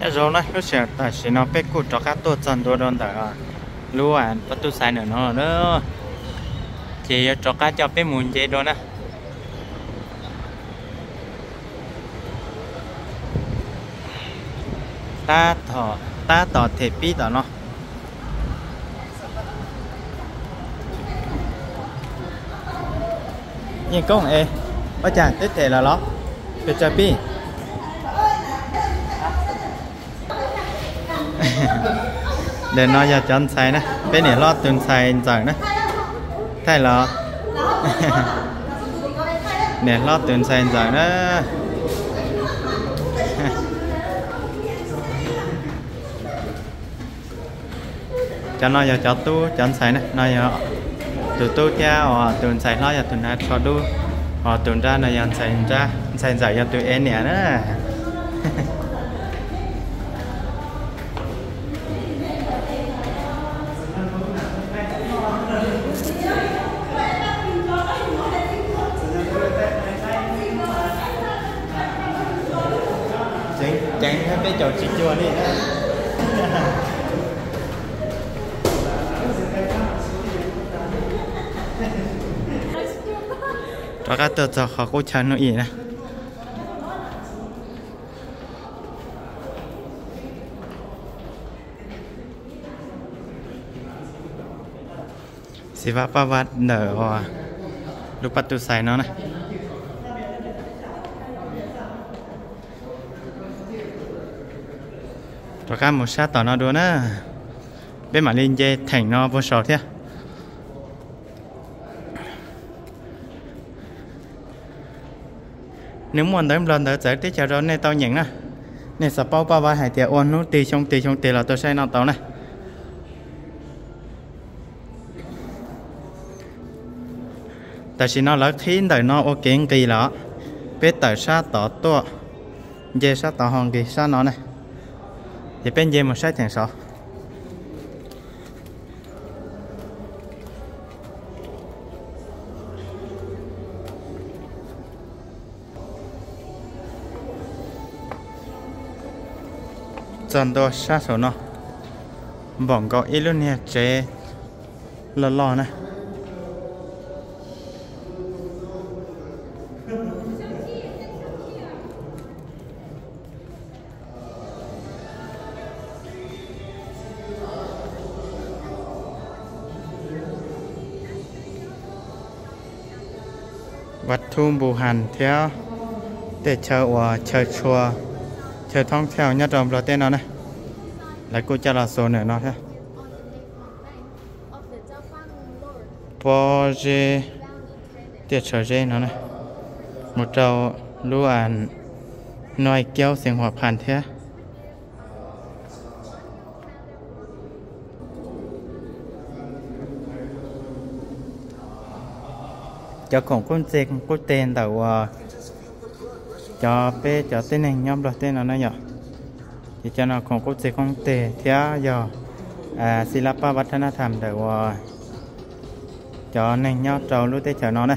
Nyob zoo na, lub sij hawm tam sim no peb kuj rov qab tuaj txog ntua rau ntawm lub pab tub xais ntawm no lawm na, ces yuav rov qab coj peb mus nce dua na. Tab tom them pib tom no. Yeej Koob es, ua cas twb them lawm los? Pes tsawg pib? Ntawm no yog cov ntxhais na, peb niam hlob tus ntxhais ntxawm na. Thaij los? Niam hlob tus ntxhais ntxawm na. Cov no yog cov tub cov ntxhais na, no yog tus tub thiab os, tus ntxhais hlob yog tus hnav tsho dub, os tus nrab no yog ntxhais ntxawm yog tus ev niam na. Ceev, ceev peb caum tsis cuag li na. Rov qab tuaj txog qhov qub chaw hnub ib na. Xi Vab Paj Vaj ntawm lub pab tub xais no na. Rov qab mus sab tom no dua na. Peb mam li nce theem no puag saud thiab. Nws muaj ntawv Nplog ntawv txawv teb chaws rau nej tau nyeem na. Nej xav paub Paj Vaj hais tias ua hnub twg xyoo twg xyoo twg los tuaj saib no tau na. Tam sim no lawv qhib ntawm no ua kev nqis lawm. Peb tawm sab tod tuaj, nce sab tod ho nqis sab no na. Ces peb nce mus saib theem saud. Txog ntua sab saum no, npaum nkaus ib lub niag tsev loj loj na. Vaj Thub Npu Has thiab tej chaw uas chaw tshua, chaw thoob thauj nyob rau Nplog teb no na, lawv kuj coj los xuas ntawm no thiab. Pob zeb, tiaj tshaw zeb no na, mus rau lub Noj Kiaub Xeev Huam Phas thiab. Cov khoom qub txi qub teg ntawm uas cov peb cov tib neeg nyob Nplog teb no na yom. Ces cov no khoom qub txi qub teg thiab yog xi lab pab vaj thab nab tham ntawm uas cov neeg nyob rau lub teb chaws no na.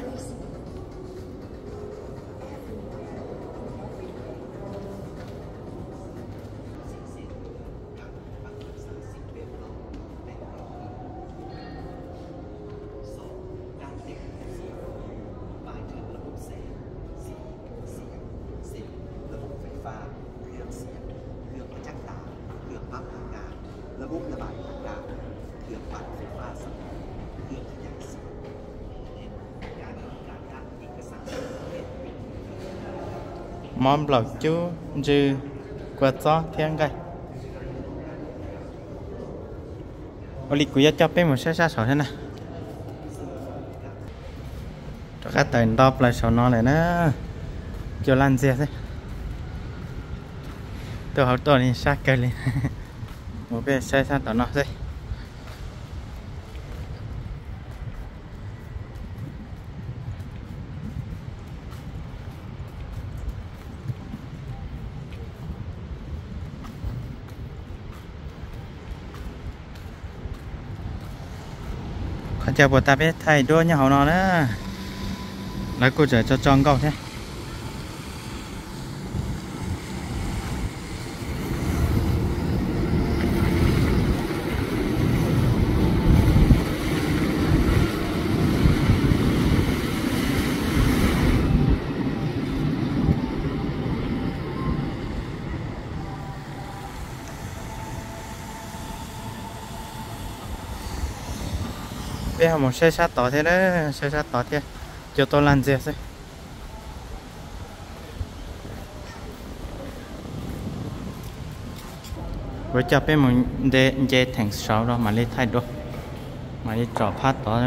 Mob nplaum cub ntsw kua txob thiab nqaij. Ua li kuv yuav coj peb mus saib sab saud thiab na. Rov qab tawm nto plaws saum no lawm na. Cua laj ntxiag xwb. Tuaj hauv tuaj li sab kawg li. Mus peb saib sab tom no xwb. Qhov chaw puas tas peb thaij duab nyob hauv no na. Lawv kuj tseem tso tso nkauj thiab. Peb ho mus saib sab tod thiab na, saib sab tod thiab, cua tuaj laj ntxiag xwb. Kuv coj peb mus nce theem saud los mam li thaij dua, mam li tsom phab tod.